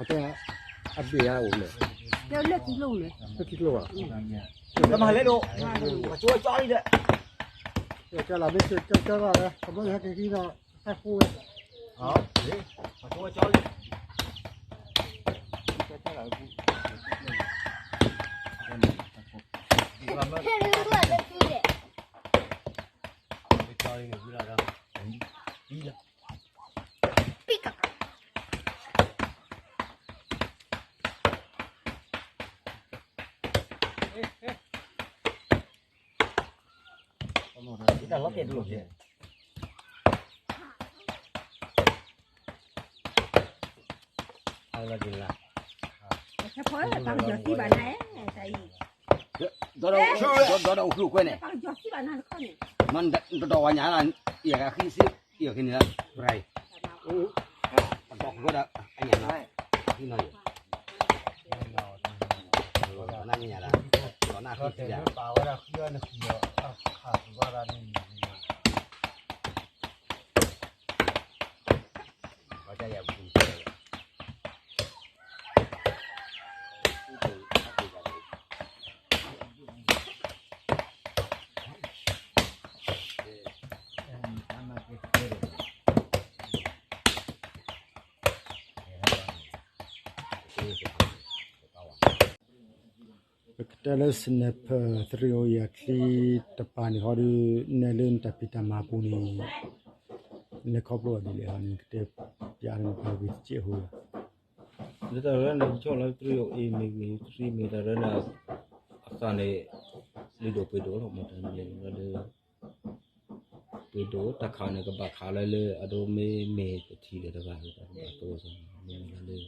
အတဲ အဘ့ၣ်အအိၣ်လဲၣ်, လၢခံကျိၣ်လဲၣ်, လၢခံကျိၣ်ဘၣ်, ကမၤလဲၣ်ဒိၣ်, ကၠီကၠီလံဒီး, ကၠီလီၤမ့ၢ်ကၠီကၠီလီၤဝဲ ကဘီယူၤဟဲက့ၤဟံးဒီး ဟဲဃိဝဲ, ကၠီကၠီလံ, ကၠီလံန့ၣ် ဝံၤလီၤဒီး, ဝံၤလီၤ. တၢ်လီၤတဲာ်တလိၣ်ကဲ, အလီၤက့ၤလၢ, ပကယီၤသံဘၣ်နၤ, ဒီးအိၣ်ကျိၣ်ကွဲန့ၣ်, ပကယီၤသံဘၣ်နၤတခီန့ၣ်, မ့ၢ်တတီၤဝဲညါလီၤ, ယကဃံစ့, ယကန့ၣ်လီၤ, ပဒီးဃုာ်ဒီးအညၣ်လီၤ, ဟံးနီၤယိာ်, နညါလီၤ, နဃံစ့, ပကတဲလၢ sniper သရ့ၣ်အိၣ်အံၤအချံတပၤန့ၣ်ဟီဒီး နဲလၢနတၢ်ဖံးတၢ်မၤအပူၤန့ၣ် လဲၤခီဖျိအီၤဒ်လဲၣ်ဟီန့ၣ် ကတဲပျးန့ၣ် ပှၤဂ့ၤတစဲးဖိလီၤ. လၢတၢ်ရဲၣ်န့ၣ် ကဆီၣ်လၢသရ့ၣ်အိၣ်အံၤမ့ၢ်ဂ့ၤ သရ့ၣ်မ့ၢ်တၢ်ရဲၣ်န့ၣ် အသးန့ၣ် လံဒိၣ်ပှ့ၤဒိၣ်လီၤ မ့ၢ်တၢ်န့ၣ်လၢ ပှ့ၤဒိၣ်တၢ်ခးန့ၣ် ကဘၣ်ခးလၢလၢ အဒိမ့ၢ်မ့ၢ်တထံၣ်လၢတဂၤလၢတၢ်ကဘၣ်သိစ့ၢ် မ့ၢ်လၢလၢ လဲၤ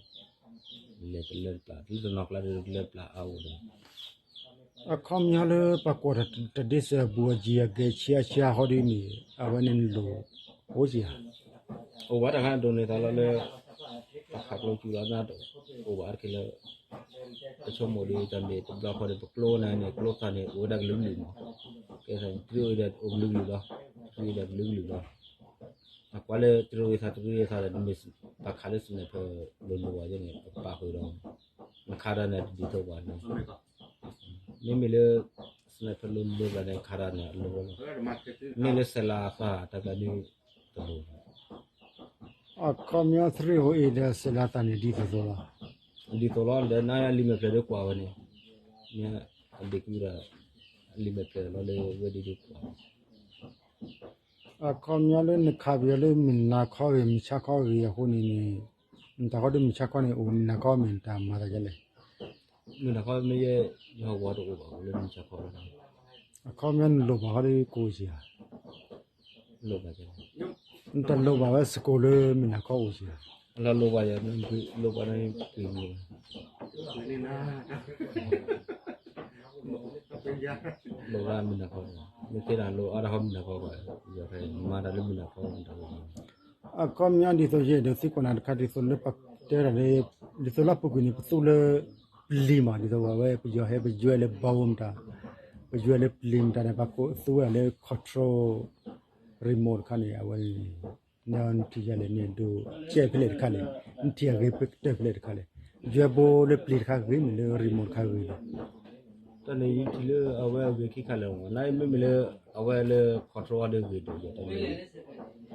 တလၢတပျၢ် သုတနီၤကျါဒီးတလၢပျၢ်အါအိၣ်ဒီး အခီပညီလၢပှၤကွၢ်တၢ်ဒ့စၢၤအဘူးအယံၤအဂဲၤဆံအါဆံအါဟီဒ်မ့ၢ် အဝဲန့ၣ်နလိၣ်အိၣ်က့ၤဧါ. အိၣ်ဝဲတၢ်ခါဒိးန့ၢ်သးလီၤလၢ ပှၤခးကျိကၠူလီၤ အိၣ်ဘၣ်တက့ၢ်လၢ ပဆိကမိၣ်ဒီးတၢ်မ့ၢ်တဘျီဃီဒီး ပကျိန့ၣ်န့ၣ် ကျိသၣ်န့ၣ် အိၣ်ဝဲဒၣ်ကလုာ်ကလုာ်မး, ကဲသးန့ၣ် တရ့ၣ်အိၣ်ဒၣ်အိၣ်ကလုာ်ကလုာ်လီၤ, တရ့ၣ်အိၣ်ဒၣ်ကလုာ်ကလုာ်လီၤ. အကွၢ်လၢတရ့ၣ်အိၣ်သး တရ့ၣ်အိၣ်သးဒီး နမ့ၢ်ဘၣ်ခးလၢ sniper လိၤလိၤဘၣ်ယဲန့ၣ် အပာ်ဃုာ်ဒီး နခးတၢ်န့ၣ် တဒ်သိးဘၣ်န့ၣ် မ့မ့ၢ်လၢ sniper လိၤလိၤဘၣ်န့ၣ် ခးတၢ်န့ၣ် အလိၤလီၤ. မ့ၢ်လၢစဲးလၤအသး တၢ်ကဒုတလိၤ အခီပညီသရ့ၣ်အိၣ်အံၤဒီးစဲးလၤသးန့ၣ်ဒ်သိးသိးလီၤ. ဒ်သိးလီၤ ဒီးနအလံာ်မဲာ်ဖျၢၣ်ဒုးကွၢ်ဝဲန့ၣ်, မ့ၢ်အဘ့ၣ်ကွံဒီး အလံာ်မဲာ်ဖျၢၣ်လီၤလၢဝဲဒၣ်ဒုးကွၢ် အခီပညီလၢနခးပယီၤလၢမုၢ်နၤခီဂ့ၤ မုၢ်ဆါခီဂ့ၤအဃိန့ၣ်န့ၣ်, နတၢ်ဃီဒုးမုၢ်ဆါခီန့ၣ် အိၣ်မုၢ်နၤခီမ့ၢ်နတၢ်မၤသးဒ်လဲၣ်. မုၢ်နၤခီမ့ၢ်ယဲ ယဟီၣ်ကဝီၤတအိၣ်ဘၣ်အိၣ်လၢမုၢ်ဆါခီလီၤ. အခီပညီနလိၣ်ဘၣ်ဃီဒုးကအိၣ်က့ၤဧါ. နတလိၣ်ဘၣ်ဝဲစကိးလၢမုၢ်နၤခီအိၣ်က့ၤဧါ. လၢလိၣ်ဘၣ်ယၤ လိၣ်ဘၣ်န့ၣ် ပ့ၤမုၢ် လိၣ်ဘၣ်မုၢ်နၤခီ, မ့ၢ်သ့တၢ်လိၣ်အါတၢ်ဃီမုၢ်နၤခီဘၣ်, ယီၤဖဲမၤတၢ်လၢမုၢ်နၤခီတၢ်လိၣ်ဘၣ်. အခီပညီဒ်သိးယဲၢ်ဒီးသံကွၢ်နၤတခါ ဒ်သိးလၢပတဲတၢ်လၢ ဒ်သိးလၢပူၤကွံာ်န့ၣ် ပသူလၢပျ့ၤမး ဒ်သိးဝဲပယီၤဟဲပယွဲလၢဘီဝဲမတၤ, ပယွဲလၢပျ့ၤမတၤန့ၣ် ပှၤကိးသူဝဲဒၣ်လၢ control remote တခါန့ၣ် အဝဲ နထံၣ်ယၤလဲၣ်န့ၣ် ဒိးကဲဖဲလဲၣ်တခါလဲၣ်, နထံၣ်အဂ့ၤကတၢၢ်ဖဲလဲၣ်တခါလဲၣ်, ယွဲဘိလၢပျ့ၤတခါဂ့ၤမ့ၢ်လၢ remote တခါဂ့ၤလဲၣ်. တၢ်န့ၣ်ယထံၣ်လၢအဝဲအဂ့ၤခံခါလၢာ်မး, နမ့မ့ၢ်လၢ အဝဲလၢ control အီၤဒီးဂ့ၤဒိၣ်ယဲၢ်တမ့ၢ်,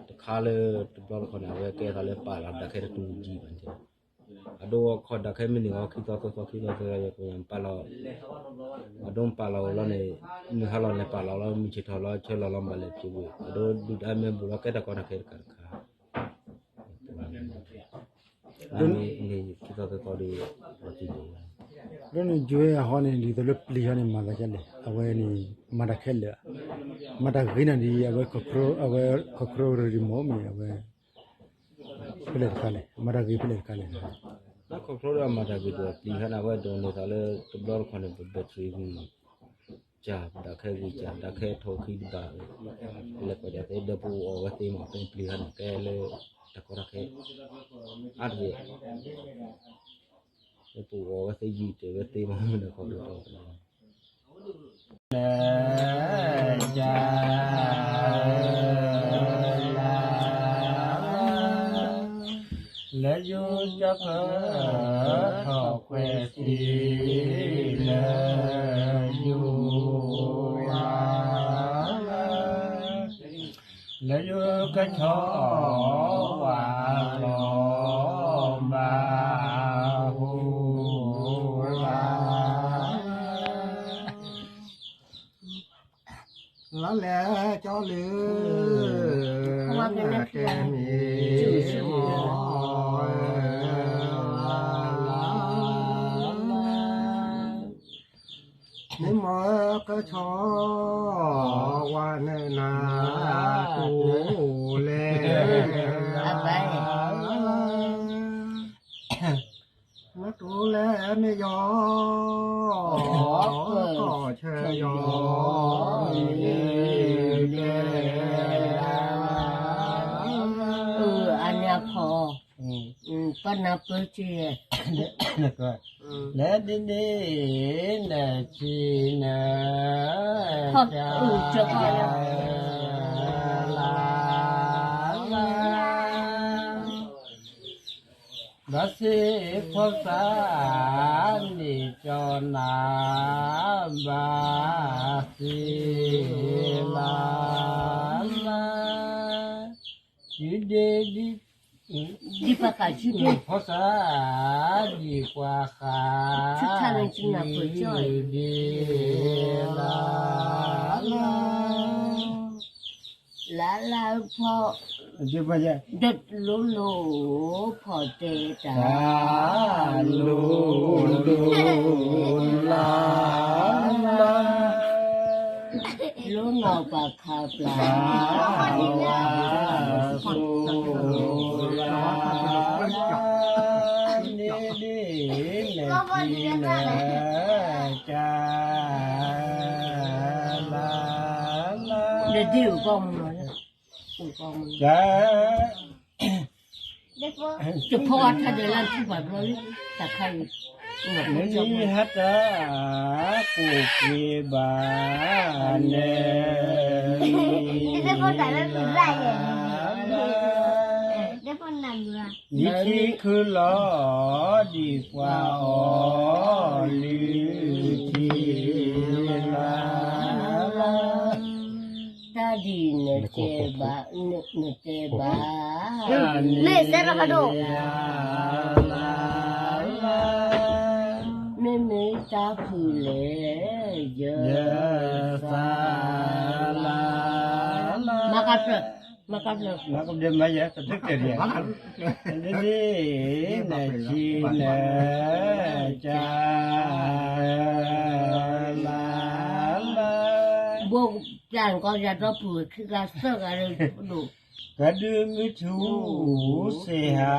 တခါလၢတဘျီတခီန့ၣ် အဝဲကဲသးလၢပာ်လီၤဒၣ်ခဲတတူၢ်ကံဘၣ်န့ၣ်, အဒိခီဒၣ်ခဲမ့ၢ်န့ၣ်ဂီၤ ခံသီသၢသီခံသီသၢသီ ယကပာ်လီၤ, အဒိပာ်လီၤဝဲလီၤန့ၣ်, မုၢ်ဟါလီၤန့ၣ်ပာ်လီၤလီၤ မုၢ်ဆ့ၣ်ထီၣ်လီၤဆၢလီၤလီၤဘၣ်လဲၤဖျိးဝဲ အဒိဒုၣ်ဒါမ့ၢ်ဘူးလီၤကဲတၢ်ကီတၢ်ခဲတခါတခါ, ပှၤန့ၣ် လၢန့ၣ် လၢန့ၣ် ယွဲအဟီန့ၣ် ဒ်သိးလၢပျံၤဟီန့ၣ် မၤသးဒ်လဲၣ်, အဝဲန့ၣ် မၤတၢ်ခဲလၢာ်, မၤတၢ်ဂ့ၤနၤဒ် အဝဲ အဝဲ control ရံမီၢ်မ့ၢ် အဝဲ ဖဲလဲၣ်တခါလဲၣ်, မၤတၢ်ဂ့ၤဖဲလဲၣ်တခါလဲၣ်. လၢ control ဒီးမၤတၢ်ဂ့ၤဒီးပျံၤဟီန့ၣ် အဝဲဒိးန့ၢ်သးလၢတဘျီတခီန့ၣ် ပ battery ဂံၢ် ကၢ် ဒၣ်ခဲဂံၢ်ကၢ် ဒၣ်ခဲထီၣ်ခံတဘၣ်, လဲၤကွၢ်ဒၣ်သ့ဒီးပအိၣ်အီၤဝဲသ့မး ပပျံၤဟီန့ၣ် ကဲလၢ တၢ်ကီတၢ်ခဲ အါတက့ၢ် လၢပအိၣ်အီၤဝဲသ့ယံာ်တ့ၢ်ဝဲသ့မး မ့ၢ်ဒီးခီဖျိ လၢ ကၢ် လၢယိၤကၠီဃၢၤ ထီၣ်ကွဲၤသံ လၢယိၤ လၢယိၤကဆီဝါလီၤ ဘၣ်ဟူလၢ လီၤလဲၤကၠီလၢ ကဲမံၤ မ့ၢ်မီၢ်ကဆီဝါန့ၣ်နၤ တူၢ်လဲၣ် နတူၢ်လဲၣ်မ့ၢ်ယီၤ ကီၢ်ဆၢယီၤ အါနၤဖီ ပနၢ်ပၢၢ်က့ၤ လၢဒ်န့ၣ် နဆံနၤ ကၢ် လၢ ဘၣ်သ့ၣ်ဖီသးန့ၣ်ကၠီနၤ ဘၣ်သ့ၣ်လၢ ဒ်ဒ့ဒ် ဒ်ပှၤဃးစုဒ့ ဖီသး ဒ်ပှၤဃး ဒ်လၢ လၢလၢဖီ ဒ်ပှၤ ဒ်လိၤလိၤ ဖီတဲတၢ် လိၤလိၤလၢ လိၤနီၢ်ပှၤခးပျၢ် ဝါ စိၤ လၢ န့ၣ်ဒ်န့ၣ် နကံနၤ ကၢ် လၢ လၢ ဒ်အိၣ်ကီၢ်မုၢ် ကၢ် တဖီထါဒဲးလၢထူပှၤဘျီလံ တၢ်ခါအံၤ နမ့ၢ်ဟဲတၢ် ကိၣ်က့ၤဘၣ်န့ၣ် လၢ လၢ နံၤထံခုၣ်လီၤ ဒ်ပှၤအီၣ် လုၢ်ထံလၢ တၢ်ဒ်နတဲဘၣ် နတဲဘၣ် မ့ၢ်စဲရဖးဒိၣ် မ့မ့ၢ်တၢ်ဖုလဲၣ် ယသးလၢ မၤကဖျၢၣ် မၤကဖျၢၣ် မၤကဖျၢၣ် မၤယဲ တထံၣ်ကဲၣ်ဒံး ဒ်နဆံနၤ ကၢ် လၢ လၢ ဘိၣ်ပျၢ်ကီၢ်ယၤဒီပုၢ်ဝဲၢ်ခံဂၤသၢဂၤလၢဒိၣ် ကဒုးမုၢ်ထူစ့ဟါ